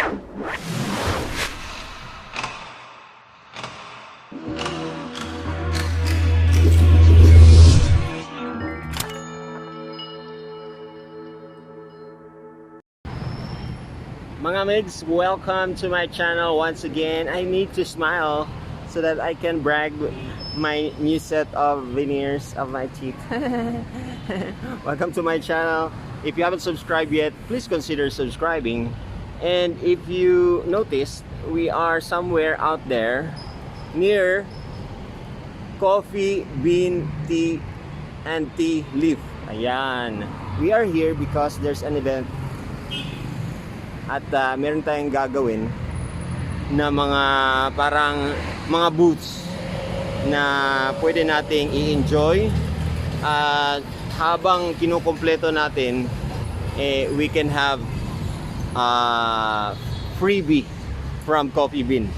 Mga migs, welcome to my channel once again. I need to smile so that I can brag my new set of veneers of my teeth. Welcome to my channel. If you haven't subscribed yet, please consider subscribing. And if you noticed, we are somewhere out there near Coffee Bean Tea and Tea Leaf. Ayan. We are here because there's an event at meron tayong gagawin na mga parang mga booths na pwede nating i-enjoy at habang kinukumpleto natin eh, we can have freebie from Coffee Bean.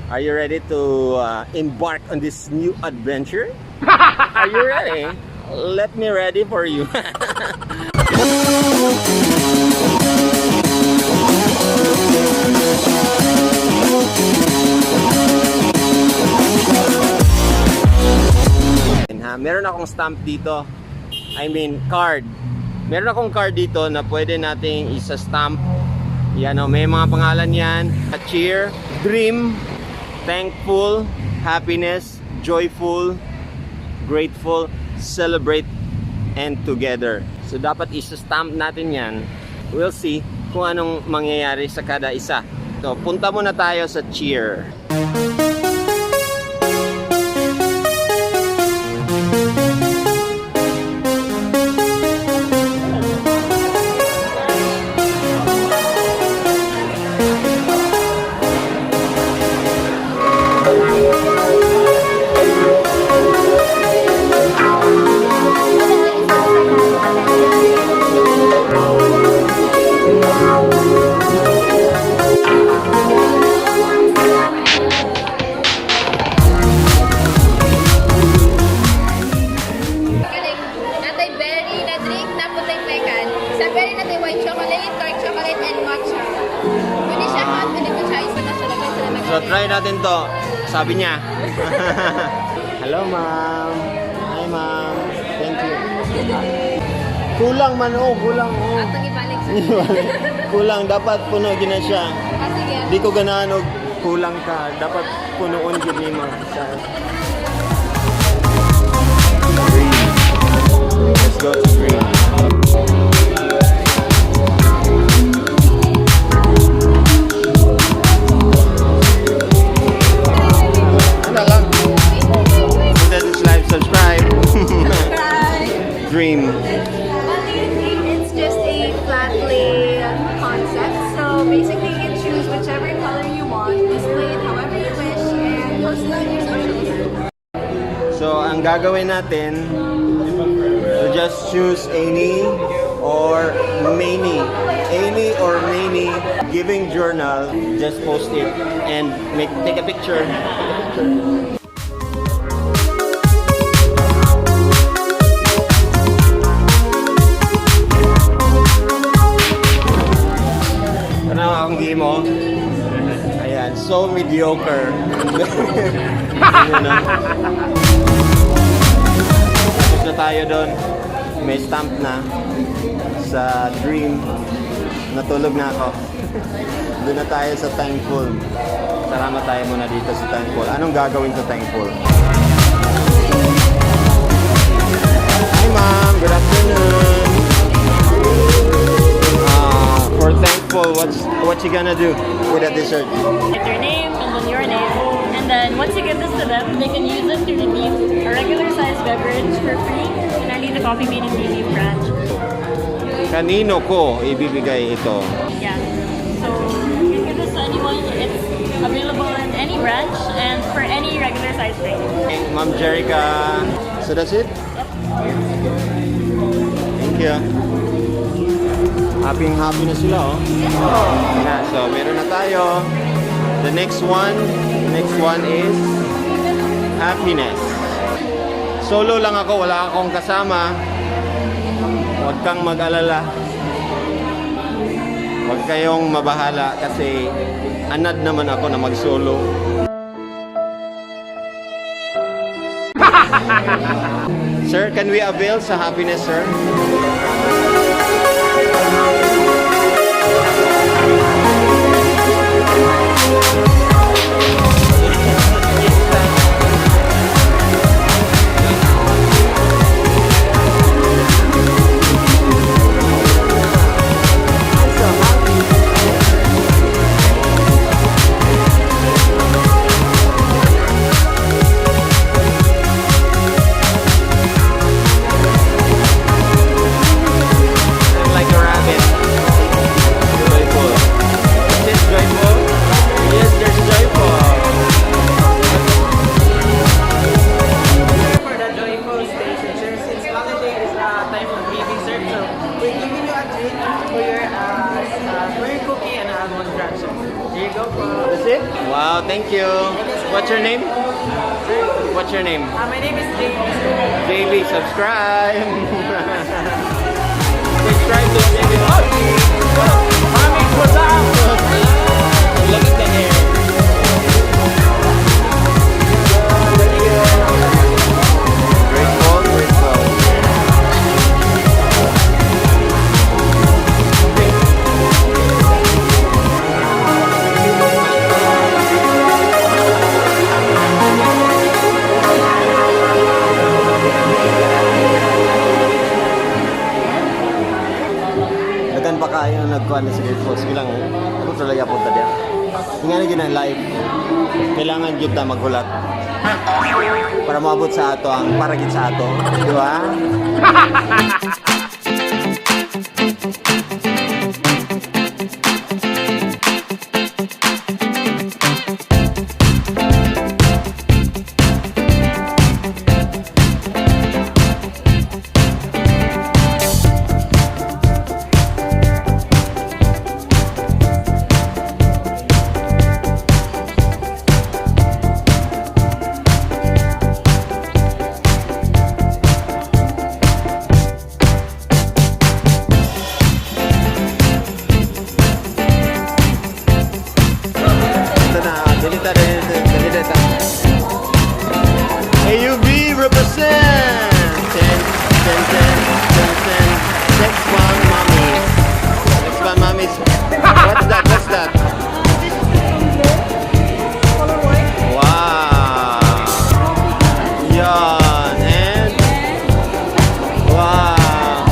Are you ready to embark on this new adventure? Are you ready? Let me ready for you. Ha, meron akong stamp dito. I mean, card. Meron akong card dito na pwede nating isa-stamp. Yan o, may mga pangalan yan. Cheer, dream, thankful, happiness, joyful, grateful, celebrate, and together. So dapat isa-stamp natin yan. We'll see kung anong mangyayari sa kada isa. So punta muna tayo sa cheer. Galing. Naa tay berry na drink, naa pod tay pecan. Sa berry naa tay white chocolate, dark chocolate, and matcha. Pwede siya hot, pwede po siya isa na siya lagay sila. So try natin to. Sabi niya. Hello, ma'am. Hi, ma'am. Thank you. Kulang man oh, kulang oh. Atong ibalik sa Kulang, dapat puno gina siya. Ah, sige. Di ko ganahan og kulang ka. Dapat punuon gid nimo sa green. Let's go to green. Ano lang? That is live, subscribe. Dream. It's just a flat lay concept. So basically, you can choose whichever color you want, display it however you wish, and post it on your socials. So, ang gagawin natin, we just choose any or many. Any or many giving journal, just post it and make take a picture. Take a picture. Ano akong game mo? Ayan, so mediocre. Yun na. Tapos na tayo doon. May stamp na sa dream. Natulog na ako. Doon na tayo sa thankful. Salamat tayo muna dito sa thankful. Anong gagawin sa thankful? Hi, ma'am, good afternoon. For thankful, what you gonna do with that dessert? Write their name and then your name. And then once you give this to them, they can use it to redeem a regular sized beverage for free in only the Coffee Bean and Tea Leaf branch. Kanino ko ibibigay ito? Yeah. So you can give this to anyone. It's available in any branch and for any regular sized drink. Okay, Ma'am Jerica. So that's it? Thank you. Happy happy na sila, oh. Na, so meron na tayo. The next one is happiness. Solo lang ako, wala akong kasama. Huwag kang mag-alala. Huwag kayong mabahala kasi anad naman ako na mag-solo. Sir, can we avail sa happiness, sir? I'm like a rabbit. Joyful. Is it joyful? Yes, there's joyful. For the joyful station, sir. Since holiday is a time of giving, sir, so we're giving you a treat for your cookie and almond crunch, sir. Here you go po. That's it? Wow, thank you. What's your name? What's your name? My name is James, sir. JB, subscribe! Subscribe to JB. Oh! Mami, what's up? Look at the hair. Grateful, grateful. Dagan pa kayo nagkuhan na sa Grateful. Sige lang, ako talaga punta diya. Nga na yun ang live. Kailangan yun ta maghulat. Para maabot sa ato ang para gid sa ato. Di ba? Ito na, dali ta, dali ta, dali ta. AUB represent! 10, 10, 10, 10, 10. Next one, mommy. Next one, mommy. What's that? What's that? Wow. Yan. And wow.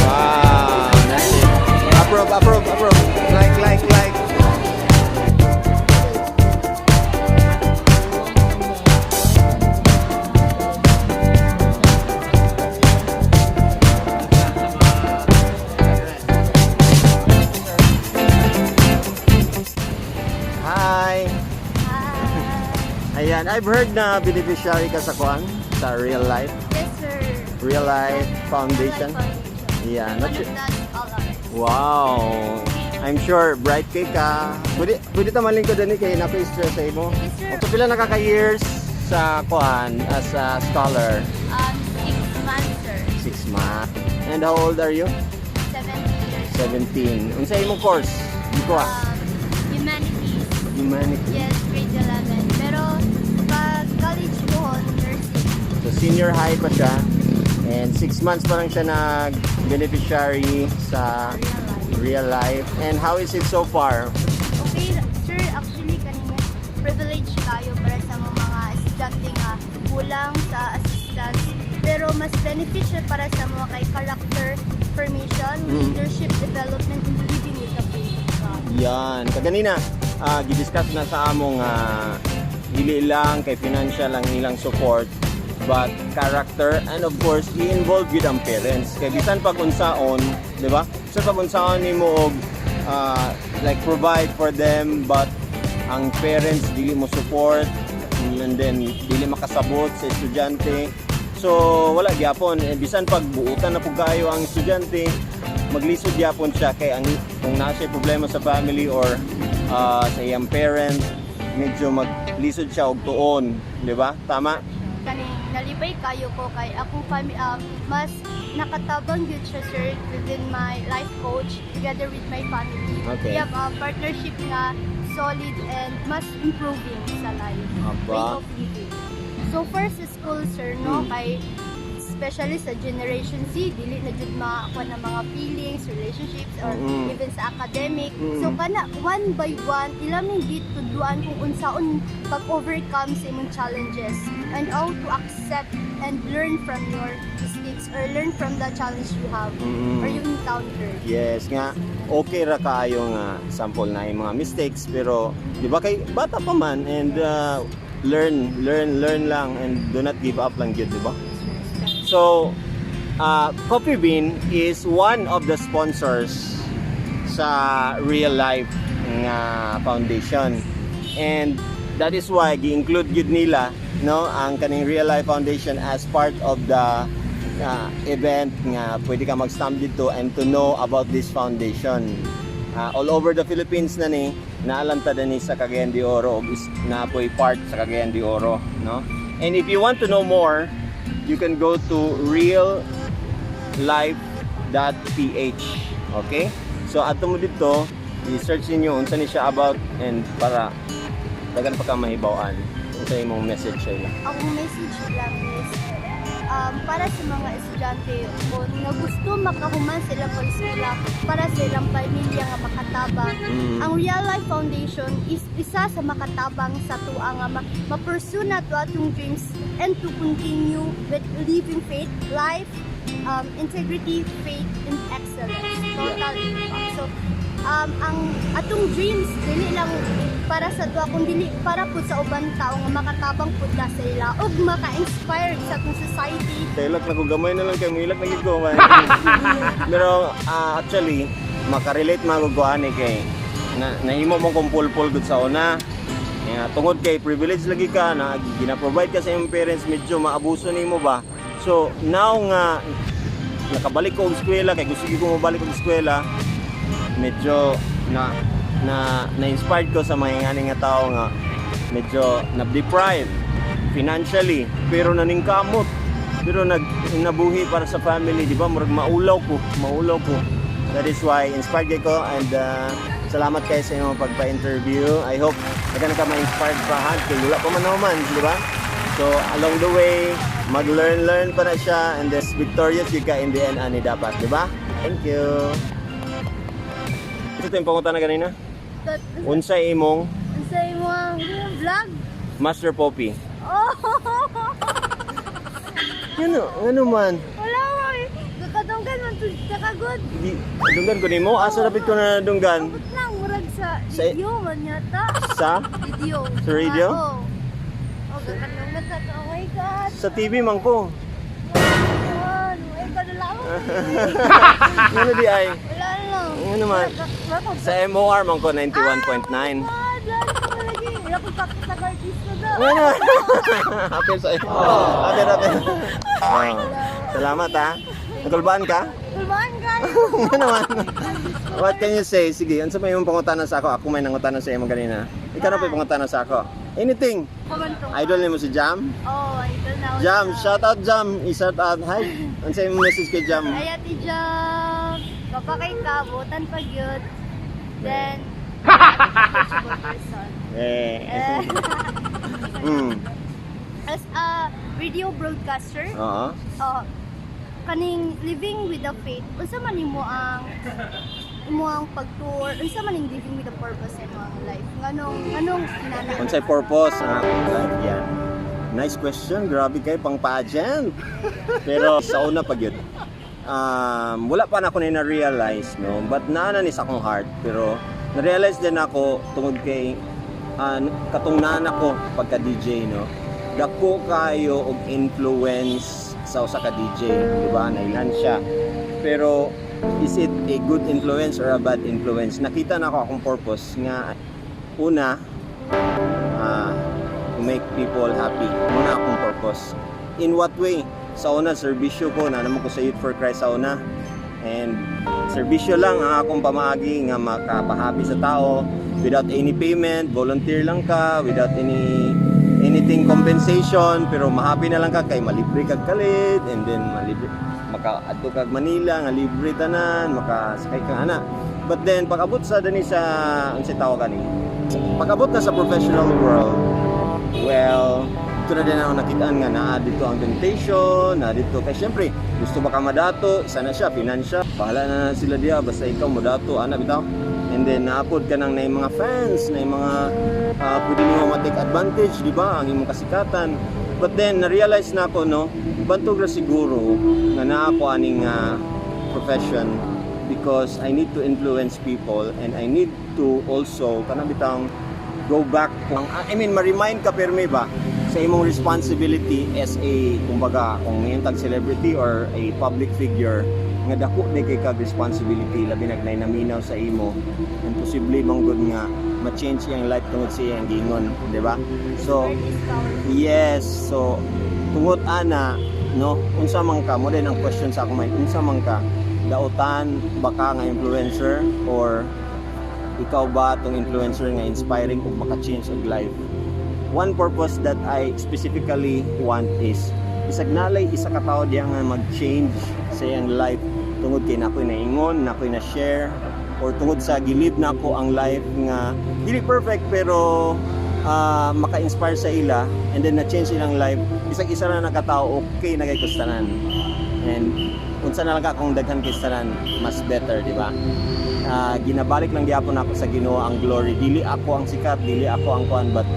Wow. That's it. Approve, approve, approve. Like, like, like. Hi! Ayan, I've heard na beneficiary ka sa kuan, sa Real Life, Yes, sir. Real Life Foundation. Yeah, One not of sure. the scholars. Wow! I'm sure bright kay ka. Pwede pwede ta malingkod ani kay na stress sa imo. Yes, sir. Ito pila na ka years sa kuan as a scholar? 6 months, sir. 6 months. And how old are you? 7 years. 17. Unsa imong course? Gikuha? Humanities. Humanities. Yes, grade 11. Pero pag college ko, nursing. So senior high pa siya. And 6 months pa lang siya nag beneficiary sa Real life. real life. And how is it so far? Okay, sir, actually kanina privilege tayo para sa mga estudyante nga kulang sa assistance. Pero mas beneficial para sa mga kay character formation, leadership development, and living with the faith of God. Yan. Kaganina, gidiscuss na sa among dili lang kay financial ang ilang support but character and of course i-involve gyud ang parents kay bisan pag unsaon, di ba, bisan pag unsaon nimo og like provide for them, but ang parents dili mo support and then dili makasabot sa estudyante, so wala gyapon. Eh, bisan pag buutan na pug kaayo ang estudyante, maglisod gyapon siya kay ang kung naa siya problema sa family or sa iyang parent, medyo maglisod siya og tuon, di ba? Tama. Kaning nalipay kayo ko kay akong family, mas nakatabang gyud siya, sir, within my life coach together with my family. We have a partnership nga solid and mas improving sa life. Aba. Way of living. So first sa school, sir, no, kay especially sa Generation Z, dili na jud makakuha ng mga feelings, relationships, or even sa academic. So kana one by one, ila ming gitudluan kung unsaon pag-overcome sa imong challenges and how to accept and learn from your mistakes or learn from the challenge you have or you encounter. Yes, nga okay ra kaayo nga sample na yung mga mistakes, pero di ba kay bata pa man and learn, learn, learn lang and do not give up lang gyud, di ba? So, Coffee Bean is one of the sponsors sa Real Life nga foundation. And that is why gi-include gyud nila, no, ang kaning Real Life Foundation as part of the event nga pwede ka mag-stamp dito and to know about this foundation. All over the Philippines na ni naalanta ni sa Cagayan de Oro og is na po'y part sa Cagayan de Oro, no? And if you want to know more, you can go to reallife.ph. Okay? So ato mo dito, i-search ninyo unsa ni siya about and para daghan pa ka mahibaw-an unsa imong message sa ila. Ang message lang is para sa mga estudyante o nga gusto makahuman sila pag eskwela para sa ilang pamilya nga makatabang. Ang Real Life Foundation is isa sa makatabang sa tuwa nga ma-pursue na to atong dreams and to continue with living faith, life, integrity, faith, and excellence. Total impact. So, ang atong dreams dili lang para sa tuwa kung dili para pud sa uban tao nga makatabang pud na sa ila ug maka-inspire sa atong society. Taylak na ko, gamay na lang kay muilak na gid ko man. Pero actually makarelate maguguan ni kay na nahimo mong kumpulpul gud sa una. Nga tungod kay privilege lagi ka na gina-provide ka sa imong parents, medyo maabuso nimo ba. So now nga nakabalik ko og eskwela kay gusto gyud ko mobalik og eskwela, medyo na na na-inspired ko sa mga ingani nga tao nga medyo na-deprive financially pero naningkamot pero nag nabuhi para sa family, di ba? Murag maulaw ko, maulaw ko. That is why inspired kay ko and salamat kay sa imong pagpa-interview. I hope daghan ka ma-inspired pa ha kay wala pa man naman, di ba? So along the way mag-learn learn pa na siya and this victorious gyud ka in the end ani dapat, di ba? Thank you. Ito yung pangutana ganina. Unsa imong Sa imong vlog? Master Poppy? Oh! Ano, ano man? Wala mo eh. Kakadunggan man to kakagod. Di, dunggan ko nimo? Asa rapid ko na dunggan? Abot lang murag sa radio man yata. Sa? Radio. Sa radio? Oo. Oh, kakadunggan sa. Oh my God. Sa TV man ko. Oh my God, wala ako. Ano di ay? Wala lang. Ano man? Sa MOR man ko, 91.9. Ah, wala ko lagi. Wala ko nag-artista na. Ano? Happy sa iyo. Happy, happy. Oh. Salamat ha. Nagkulbaan ka? Kulbaan guys. Ano naman? What can you say? Sige, unsa may imong pangutana sa ako? Ako may nangutana sa imo ganina. Ikaw na pa pangutana sa ako. Anything. Kumantong. Idol nimo si Jam? Oh, idol na ako. Jam, shout out Jam. I-shout out. Hi. Unsa imong message kay Jam? Ay, Ate Jam. Kapakay ka, butan pa gyud. Then, approachable person. Eh. Eh, As a radio broadcaster, Oo. Kaning living with the faith, unsa man nimo ang imo ang pag-tour, unsa man ning living with the purpose sa imong life? Nganong kinana? Unsay purpose ang akong life yan? Nice question. Grabe kay pang pageant. Pero sa una pa gyud. Wala pa na ako na realize, no? But naa na ni sa akong heart, pero na-realize din ako tungod kay katong nana ko pagka DJ, no? Dako kayo og influence sa usa ka DJ, di ba? Nailan siya. Pero is it a good influence or a bad influence? Nakita na ako akong purpose nga una, to make people happy. Muna akong purpose. In what way? Sa una, serbisyo ko, na naman ko sa Youth for Christ sa una. And serbisyo lang ang akong pamaagi nga makapahappy sa tao without any payment, volunteer lang ka, without any anything compensation, pero mahappy na lang ka kay malibre kag kalit and then malibre maka adto kag Manila nga libre tanan, makasakay ka ana. But then pag-abot sa dani sa unsay tawag ani? Pag-abot na sa professional world, well, ito na din ako nakitaan nga naa dito ang temptation, naa dito kay syempre gusto ba ka madato, isa na siya financial, bahala na na sila diya basta ikaw modato ana bitaw. And then naapod ka nang na mga fans, na mga pwede nimo ma-take advantage, di ba, ang imong kasikatan. But then na-realize na ako, no, bantog ra siguro nga naa ko aning profession because I need to influence people and I need to also kanang bitang go back kung, I mean, ma-remind ka permi ba sa imong responsibility as a, kumbaga, kung ngayon tag celebrity or a public figure nga dako ni kay kag responsibility, labi nag naminaw sa imo and posible bang good nga ma-change iyang life tungod sa iyang gingon, di ba? So Word is powerful. Yes, so tungod ana, no, unsa man ka mo din ang question sa akong mind, unsa man ka, dautan baka nga influencer or ikaw ba tong influencer nga inspiring ug maka-change og life? One purpose that I specifically want is bisag nalay isa ka tawo diya nga mag-change sa iyang life tungod kay nakoy naingon, nakoy na share or tungod sa gilid nako ang life nga dili perfect pero maka-inspire sa ila and then na-change ilang life, bisag isa na nakatao, okay na kay kustanan. And unsa na lang ka kung daghan kay tanan, mas better, di ba? Ginabalik lang gyapon ako sa Ginoo ang glory. Dili ako ang sikat, dili ako ang kuan, but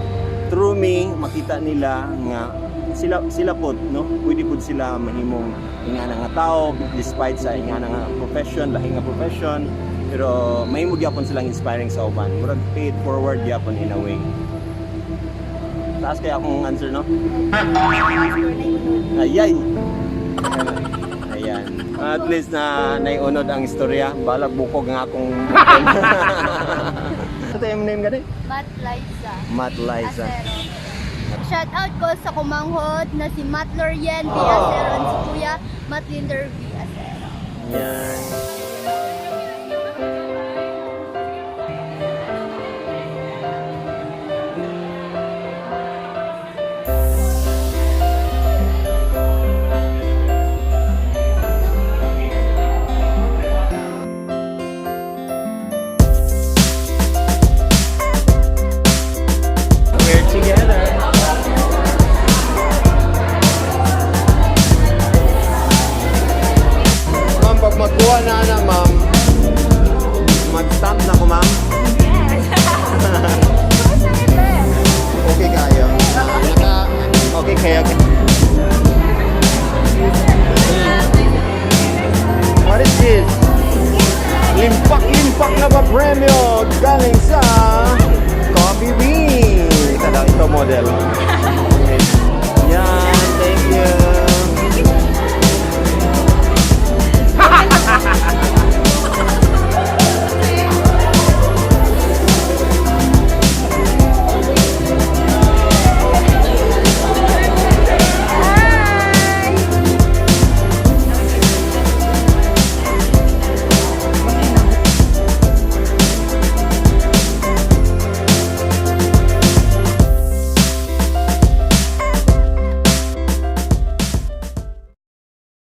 through me makita nila nga sila sila pod, no, pwede pod sila mahimong ingana nga tao despite sa ingana nga profession, lahi nga profession, pero mahimo gyapon silang inspiring sa uban, murag pay it forward gyapon in a way. Taas kaya akong answer, no? Ayay. Ayan. At least na naiunod ang istorya. Balag bukog nga akong. Ito yung name gani? Matt Liza. Matt Liza. Acero. Shout out ko sa kumanghod na si Matt Lorien V. Acero and si Kuya Matt Linder V. Acero. Yan. We're together. Ma'am, pag magkuha na na, ma'am, mag-stamp na ko, ma'am. Okay kayo. Okay kayo. What is this? Limpak-limpak na ba premyo galing sa Coffee Bean. Ito daw, ito model.